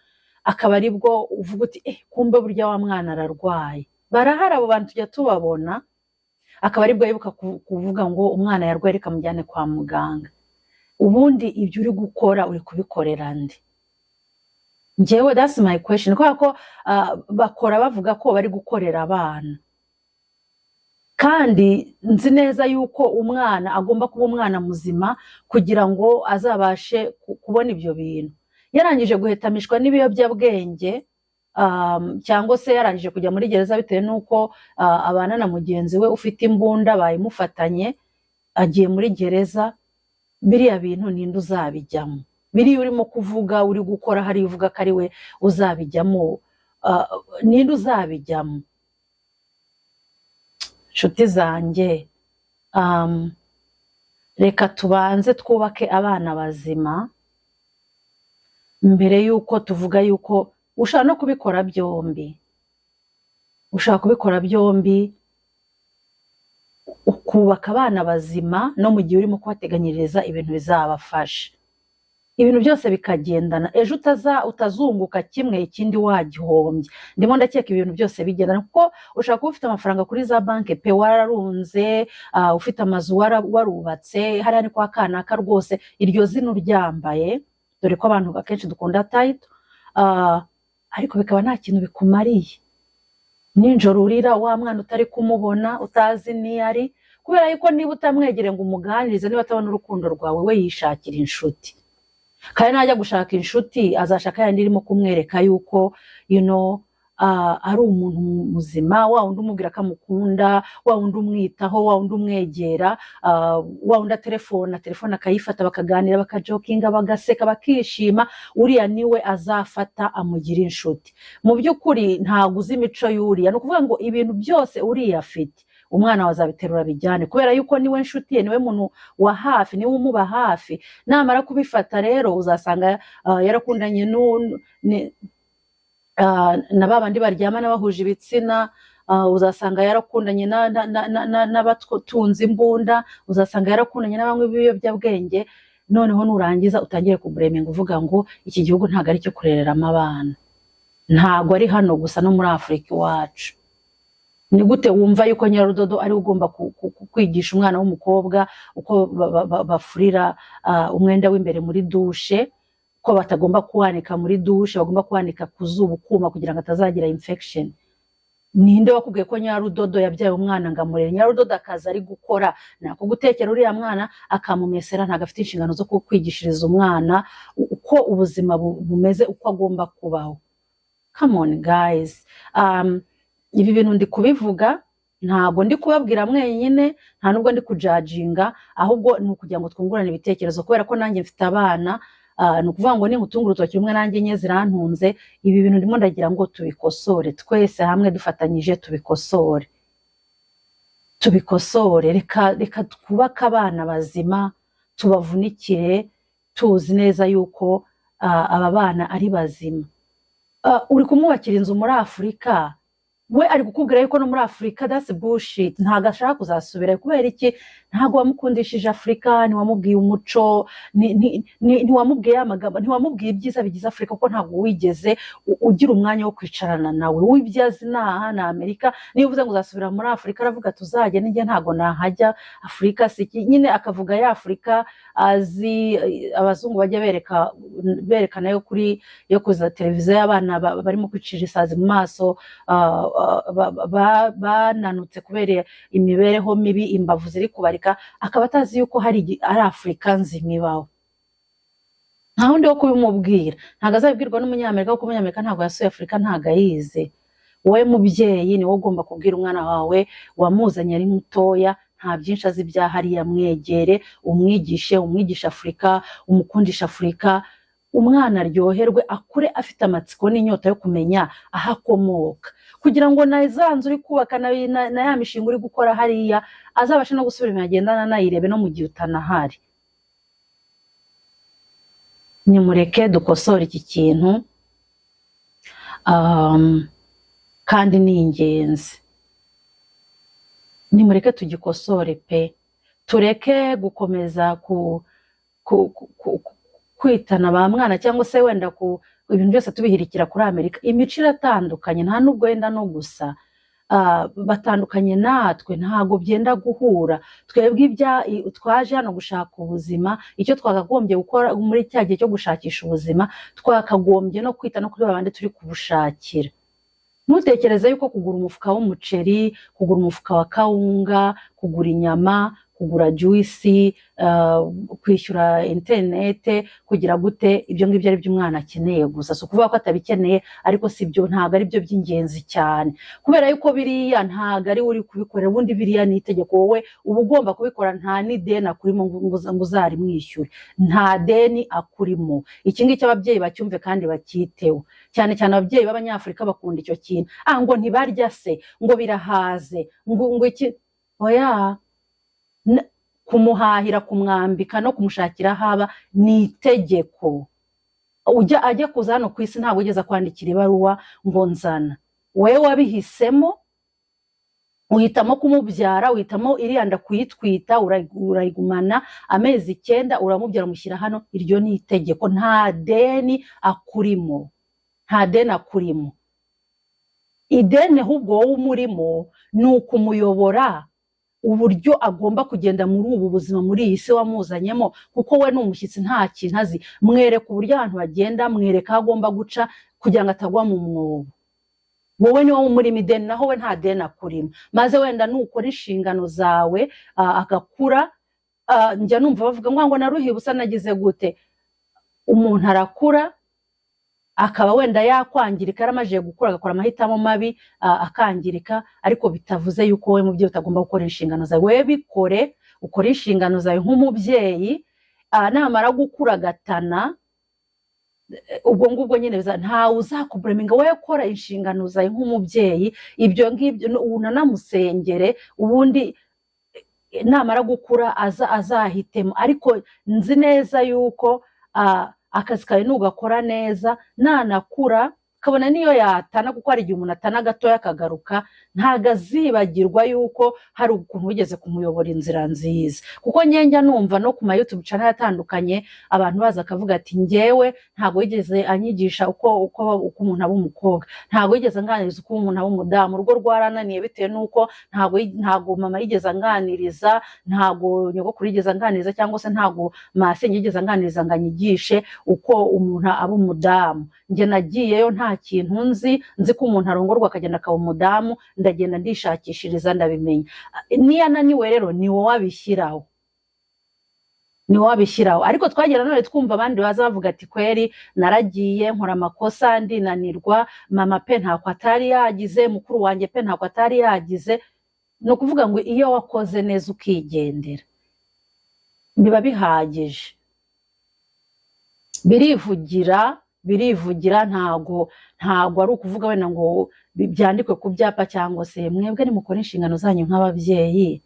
Akaba aribwo uvuga uti: "Eh, kumbe burya wa mwana ararwaye." Barahari abo bantu, tujya tubabona. Akaba aribwo yibuka kuvuga ngo umwana yarwaye, reka mujyane kwa muganga. Ubundi ibyo uri gukora uri kubikorera nde? Njyewe that's my question, kubera ko bakora bavuga ko bari gukorera abana, kandi nzi neza yuko umwana agomba kuba umwana muzima kugira ngo azabashe kubona ibyo bintu. Yarangije guhetamishwa n'ibiyobyabwenge, cyangwa se yarangije kujya muri gereza bitewe n'uko abana na mugenzi we ufite imbunda, bayimufatanye, agiye muri gereza, biriya bintu ninde uzabijyamo? Biriya urimo kuvuga, uri gukora, hariya uvuga ko ari we uzabijyamo, ninde uzabijyamo? Nshuti zanjye, reka tubanze twubake abana bazima mbere y'uko tuvuga yuko ushobora no kubikora byombi. Ushobora kubikora byombi, ukubaka abana bazima no mu gihe urimo kubateganyiriza ibintu bizabafasha, ibintu byose bikagendana. Ejo utazunguka kimwe, ikindi wagihombye. Ndimo ndakeka ibintu byose bigendana, kuko ushobora kuba ufite amafaranga kuri za banki pe, wararunze, ufite amazu, warubatse hariya ni kwa kanaka rwose, iryo zina uryambaye, dore ko abantu akenshi dukunda title, ariko bikaba nta kintu bikumariye. Nijoro urira wa mwana utari kumubona, utazi niyo ari, kubera yuko niba utamwegereye ngo umuganirize, niba atabona urukundo rwawe, we yishakira inshuti. Kandi najya gushaka inshuti, azashaka yandi irimo kumwereka yuko ari umuntu muzima, wa wundi umubwira ko amukunda, wa wundi umwitaho, wa wundi umwegera, wa wundi atelefona, telefone akayifata, bakaganira, bakajokinga, bagaseka, bakishima. Uriya niwe azafata amugira inshuti. Mu by'ukuri ntabwo uzi imico y'uriya. Ni ukuvuga ngo ibintu byose uriya afite, umwana wawe azabiterura bijyane, kubera yuko niwe nshuti ye, niwe muntu wa hafi, niwe umuba hafi. Namara kubifata rero, uzasanga yarakundanye na ba bandi baryamana bahuje ibitsina, uzasanga yarakundanye n'abatunze imbunda, uzasanga yarakundanye n'abanywi b'ibiyobyabwenge. Noneho nurangiza utangire kublaminga, uvuga ngo iki gihugu ntabwo ari icyo kurereramo abana. Ntabwo ari hano gusa, no muri Afurika iwacu. Ni gute wumva yuko nyirarudodo ari we ugomba kwigisha umwana w'umukobwa uko bafurira umwenda w'imbere muri dushe, ko batagomba kuwanika muri dushe, bagomba kuwanika ku zuba ukuma kugira ngo atazagira infection? Ninde wakubwiye ko nyarudodo yabyaye umwana ngo amurere? Nyarudodo akazi ari gukora ni ako gutekera uriya mwana, akamumesera. Ntabwo afite inshingano zo kwigishiriza umwana uko ubuzima bumeze, uko agomba kubaho. Come on guys, ibi bintu ndi kubivuga, ntabwo ndi kubabwira mwenyine, nta nubwo ndi kujudginga, ahubwo ni ukugira ngo twungurane ibitekerezo, kubera ko nanjye mfite abana. Ni ukuvuga ngo ningutunga urutoki rumwe, nanjye nke zirantunze. Ibi bintu ndimo ndagira ngo tubikosore twese hamwe, dufatanyije tubikosore, tubikosore. Reka twubake abana bazima, tubavunikire tuzi neza yuko aba bana ari bazima. Uri kumwubakira inzu muri Afurika. We ari kukubwira yuko no muri Afurika, that's bullshit, ntabwo ashaka kuzasubirayo. Kubera iki? Ntabwo wamukundishije Afurika, ntiwamubwiye umuco, ntiwamubwiye amagambo, ntiwamubwiye ibyiza bigize Afurika, kuko ntabwo wigeze ugira umwanya wo kwicarana nawe. W'ibyo azi ni aha ni Amerika. Niba uvuze ngo uzasubira muri Afurika, aravuga tuzajya nijye ntabwo nahajya, Afurika si iki nyine. Akavuga ya Afurika azi, abazungu bajya berekana yo kuri yo kuza televiziyo y'abana barimo kwicira isazi mu maso, bananutse kubera imibereho mibi, imbavu ziri kubarika, akaba atazi yuko hari ari Afurika nzima ibaho. Nta wundi wo kubimubwira, ntabwo azabibwirwa n'Umunyamerika, kuko Umunyamerika ntabwo yasuye Afurika, ntabwo ayizi. Wowe mubyeyi ni wowe ugomba kubwira umwana wawe wamuzanye ari mutoya, nta byinshi azi bya hariya. Mwegere, umwigishe, umwigishe Afurika, umukundishe Afurika, umwana aryoherwe, akure afite amatsiko n'inyota yo kumenya aho akomoka, kugira ngo na za nzu uri kubaka na ya mishinga uri gukora hariya azabashe no gusubira inyuma agendana anayirebe no mu gihe utanahari. Nimureke dukosore iki kintu, kandi ni ingenzi. Nimureke tugikosore pe, tureke gukomeza kwitana ba mwana, cyangwa se wenda ku ibintu byose tubihirikira kuri Amerika. Imico iratandukanye, nta nubwo wenda no gusa batandukanye natwe, ntabwo byenda guhura. Twebwe twaje hano gushaka ubuzima. Icyo twakagombye gukora muri cya gihe cyo gushakisha ubuzima, twakagombye no kwita no kuri babandi turi kubushakira. Ntutekereze yuko kugura umufuka w'umuceri, kugura umufuka wa kawunga, kugura inyama, kugura juice, kwishyura interinete, kugira gute, ibyo ngibyo ari byo umwana akeneye gusa. Si ukuvuga ko atabikeneye, ariko si byo, ntabwo ari byo by'ingenzi cyane, kubera yuko biriya ntabwo ari we uri kubikorera. Ubundi biriya ni itegeko, wowe uba ugomba kubikora. Nta n'ideni akurimo ngo uzarimwishyure, nta deni akurimo. Iki ngiki ababyeyi bacyumve kandi bacyiteho, cyane cyane ababyeyi b'Abanyafurika bakunda icyo kintu, ngo ntibarya se, ngo birahaze, ngo iki. Oya, kumuhahira, kumwambika no kumushakira aho aba ni itegeko. Ujya ajya kuza hano ku isi, ntabwo wigeze kwandikira ibaruwa ngo nzana. Wowe wabihisemo, uhitamo kumubyara, uhitamo iriya nda kuyitwita, urayigumana amezi 9, uramubyara, umushyira hano. Iryo ni itegeko, nta deni akurimo, nta deni akurimo. Ideni ahubwo wowe umurimo ni ukumuyobora uburyo agomba kugenda muri ubu buzima, muri iyi si wamuzanyemo, kuko we ni umushyitsi, nta kintu azi. Mwereka uburyo abantu bagenda, mwereka aho agomba guca kugira ngo atagwa mu mwobo. Wowe ni wowe umurimo ideni, naho we nta deni akurimo. Maze wenda nukora inshingano zawe, agakura, njya numva bavuga ngo naruhiye ubusa, nagize gute. Umuntu arakura akaba wenda yakwangirika, yaramajije gukura agakora amahitamo mabi, akangirika, ariko bitavuze yuko wowe mubyeyi utagomba gukora inshingano zawe. Wowe bikore, ukore inshingano zawe nk'umubyeyi. Namara gukura agatana, ubwo ngubwo nyine ntawe uzakublaminga. Wowe kora inshingano zawe nk'umubyeyi, ibyo ngibyo unanamusengere, ubundi namara gukura azahitemo. Ariko nzi neza yuko akazi kawe nugakora neza, nanakura kabona niyo yatana, kuko hari igihe umuntu atana gatoya akagaruka, ntabwo azibagirwa yuko hari ukuntu wigeze kumuyobora inzira nziza. Kuko njya numva no ku ma YouTube channel atandukanye, abantu baza akavuga ati: "Njyewe ntabwo yigeze anyigisha uko umuntu aba umukobwa, ntabwo yigeze anganiriza uko umuntu aba umudamu. Urugo rwarananiye bitewe n'uko ntabwo mama yigeze anganiriza, ntabwo nyogokuru yigeze anganiriza, cyangwa se ntabwo masenge yigeze anganiriza ngo anyigishe uko umuntu aba umudamu. Njye nagiyeyo nta kintu nzi, nzi ko umuntu arongorwa akagenda akaba umudamu, ndagenda ndishakishiriza ndabimenya." Niyo ananiwe rero ni wowe abishyiraho, ni wowe abishyiraho. Ariko twagera none twumva abandi baza bavuga ati: "Kweri naragiye nkora amakosa, ndinanirwa, mama pe ntako atari yagize, mukuru wanjye pe ntako atari yagize." Ni ukuvuga ngo iyo wakoze neza ukigendera biba bihagije, birivugira, birivugira. Ntago ari ukuvuga wenda ngo byandikwe ku byapa, cyangwa se mwebwe nimukora inshingano zanyu nk'ababyeyi,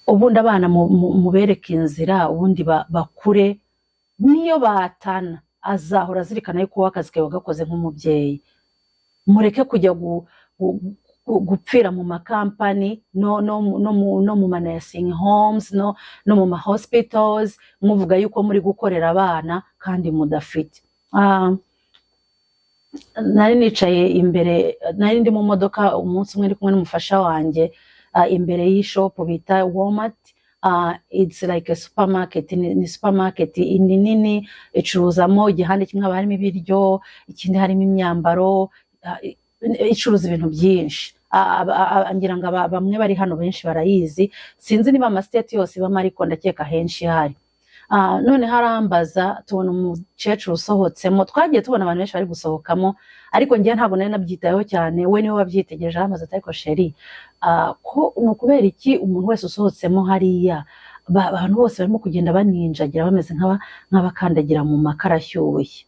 ubundi abana mubereke inzira, ubundi bakure. Niyo batana azahora azirikana yuko wowe akazi kawe wagakoze nk'umubyeyi. Mureke kujya gupfira mu makampani no mu ma nursing homes no mu ma hospitals, muvuga yuko muri gukorera abana kandi mudafite. Nari nicaye imbere, nari ndi mu modoka umunsi umwe ndi kumwe n'umufasha wanjye, imbere y'ishop bita Walmart. It's like a supermarket, ni supermarket ni nini, icuruzamo igihande kimwe haba harimo ibiryo, ikindi harimo imyambaro, icuruza ibintu byinshi. Ngira ngo bamwe bari hano benshi barayizi. Sinzi niba amastate yose ibamo, ariko ndakeka henshi ihari. Noneho arambaza, tubona umukecuru usohotsemo. Twagiye tubona abantu benshi bari gusohokamo, ariko njyewe ntabwo nari nabyitayeho cyane, we niwe wabyitegereje. Arambaza ati: "Ariko chéri, ko ni ukubera iki umuntu wese usohotsemo hariya, abantu bose barimo kugenda baninjagira bameze nk'abakandagira mu makara ashyushye?"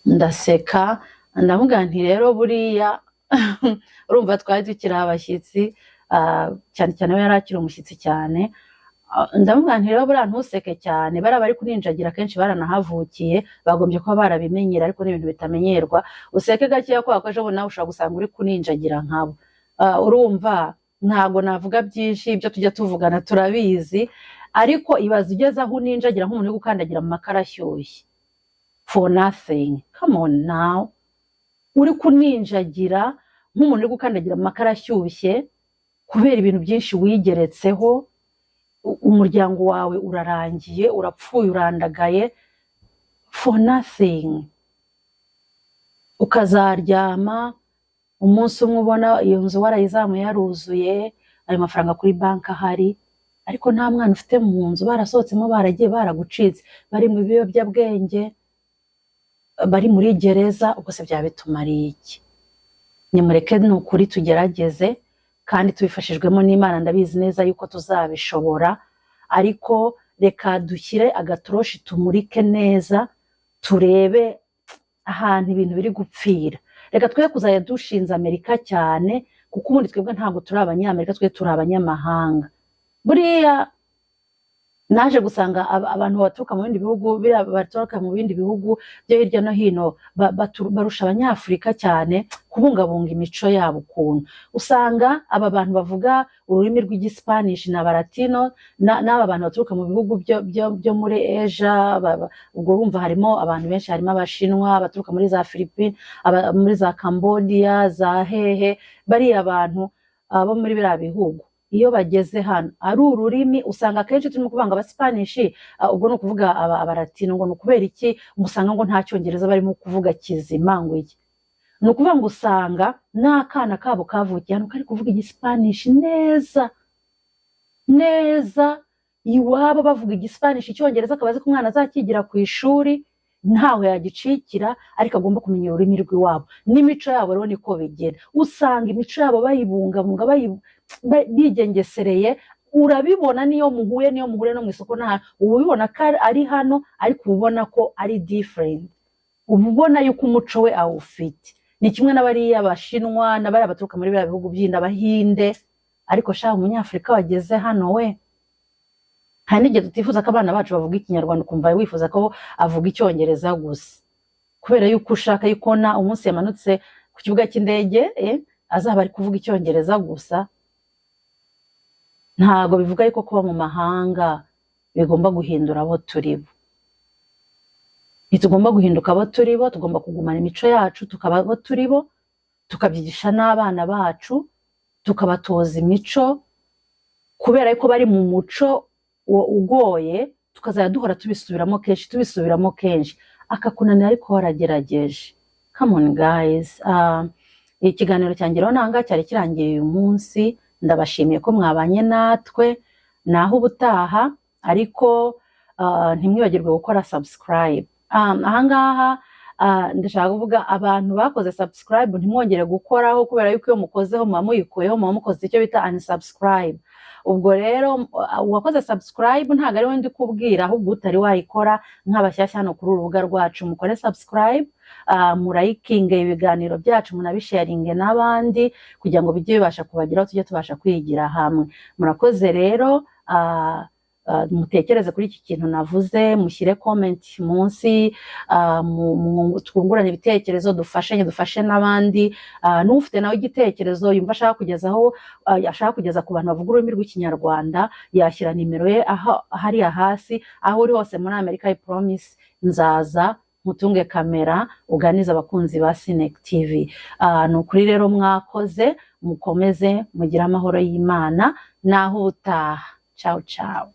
Ndaseka, ndamubwira nti: "Rero buriya urumva twari tukiri abashyitsi, cyane cyane we yari akiri umushyitsi cyane." Ndamubwira nti: "Rero buriya ntuseke cyane, bariya bari kuninjagira akenshi baranahavukiye, bagombye kuba barabimenyera, ariko ni ibintu bitamenyerwa. Useke gakeya kubera ko ejo bundi nawe ushobora gusanga uri kuninjagira nkabo." Urumva ntabwo navuga byinshi, ibyo tujya tuvugana turabizi, ariko ibaze ugeze aho uninjagira nk'umuntu uri gukandagira mu makara ashyushye for nothing. Come on now, uri kuninjagira nk'umuntu uri gukandagira mu makara ashyushye kubera ibintu byinshi wigeretseho, umuryango wawe urarangiye, urapfuye, urandagaye for nothing. Ukazaryama umunsi umwe ubona iyo nzu warayizamuye yaruzuye, ayo mafaranga kuri banki ahari, ariko nta mwana ufite mu nzu, barasohotsemo, baragiye, baragucitse, bari mu biyobyabwenge, bari muri gereza. Ubwo se byaba bitumariye iki? Nimureke ni ukuri tugerageze kandi tubifashijwemo n'Imana, ndabizi neza yuko tuzabishobora. Ariko reka dushyire agatoroshi tumurike neza, turebe ahantu ibintu biri gupfira. Reka twe kuzajya dushinza Amerika cyane, kuko ubundi twebwe ntabwo turi Abanyamerika, twe turi abanyamahanga. Buriya naje gusanga abantu baturuka mu bindi bihugu, biriya baturuka mu bindi bihugu byo hirya no hino, barusha Abanyafurika cyane kubungabunga imico yabo. Ukuntu usanga aba bantu bavuga ururimi rw'Igisipanishi na Abalatino n'aba bantu baturuka mu bihugu byo muri Asia, ubwo urumva harimo abantu benshi, harimo Abashinwa baturuka muri za Philippines, muri za Cambodia, za hehe, bariya bantu bo muri biriya bihugu, iyo bageze hano ari ururimi usanga akenshi turimo kuvuga ngo Abasipanishi, ubwo ni ukuvuga Abalatino, ngo ni ukubera iki usanga ngo nta Cyongereza barimo kuvuga kizima, ngo iki? Ni ukuvuga ngo usanga n'akana kabo kavukiye hano kari kuvuga Igisipanishi neza neza. Iwabo bavuga Igisipanishi, Icyongereza akaba azi ko umwana azakigira ku ishuri, ntaho yagicikira, ariko agomba kumenya ururimi rw'iwabo n'imico yabo. Rero niko bigera, usanga imico yabo bayibungabunga, bigengesereye. Urabibona niyo muhuye no mu isoko n'ahantu, uba ubibona ko ari hano, ariko uba ubona ko ari different, uba ubona yuko umuco we awufite. Ni kimwe n'abariya Bashinwa n'abariya baturuka muri biriya bihugu byindi, Abahinde. Ariko sha, Umunyafurika wageze hano we, hari n'igihe tutifuza ko abana bacu bavuga Ikinyarwanda, ukumva wifuza ko avuga Icyongereza gusa, kubera yuko ushaka yuko na umunsi yamanutse ku kibuga cy'indege, azaba ari kuvuga Icyongereza gusa. Ntabwo bivuga yuko kuba mu mahanga bigomba guhindura abo turi bo. Ntitugomba guhinduka abo turi bo, tugomba kugumana imico yacu, tukaba abo turi bo, tukabyigisha n'abana bacu, tukabatoza imico, kubera yuko bari mu muco ugoye, tukazajya duhora tubisubiramo kenshi, tubisubiramo kenshi, akakunanira ariko waragerageje. Come on guys. Ikiganiro cyanjye rero nanga cyari kirangiye uyu munsi. Ndabashimiye ko mwabanye natwe, naho ubutaha. Ariko ntimwibagirwe gukora subscribe. Ahangaha ndashaka kuvuga abantu bakoze subscribe, ntimwongere gukoraho, kubera yuko iyo mukozeho muba muyikuyeho, muba mukoze icyo bita unsubscribe. Ubwo rero uwakoze subscribe ntabwo ari we ndi kubwira, ahubwo utari wayikora, nk'abashyashya hano kuri uru rubuga rwacu, mukore subscribe, murayikinge ibiganiro byacu, munabisharinge n'abandi kugira ngo bijye bibasha kubageraho, tujye tubasha kwigira hamwe. Murakoze rero. Mutekereze kuri iki kintu navuze, mushyire comment munsi, twungurane ibitekerezo, dufashanye, dufashe n'abandi. N'ufite nawe igitekerezo yumva ashaka kugezaho, ashaka kugeza ku bantu bavuga ururimi rw'Ikinyarwanda, yashyira nimero ye aho hariya hasi. Aho uri hose muri Amerika, I promise, nzaza mutunge kamera uganize abakunzi ba Sinek TV. Ni ukuri rero mwakoze, mukomeze mugire amahoro y'Imana. Naho ubutaha, ciao ciao.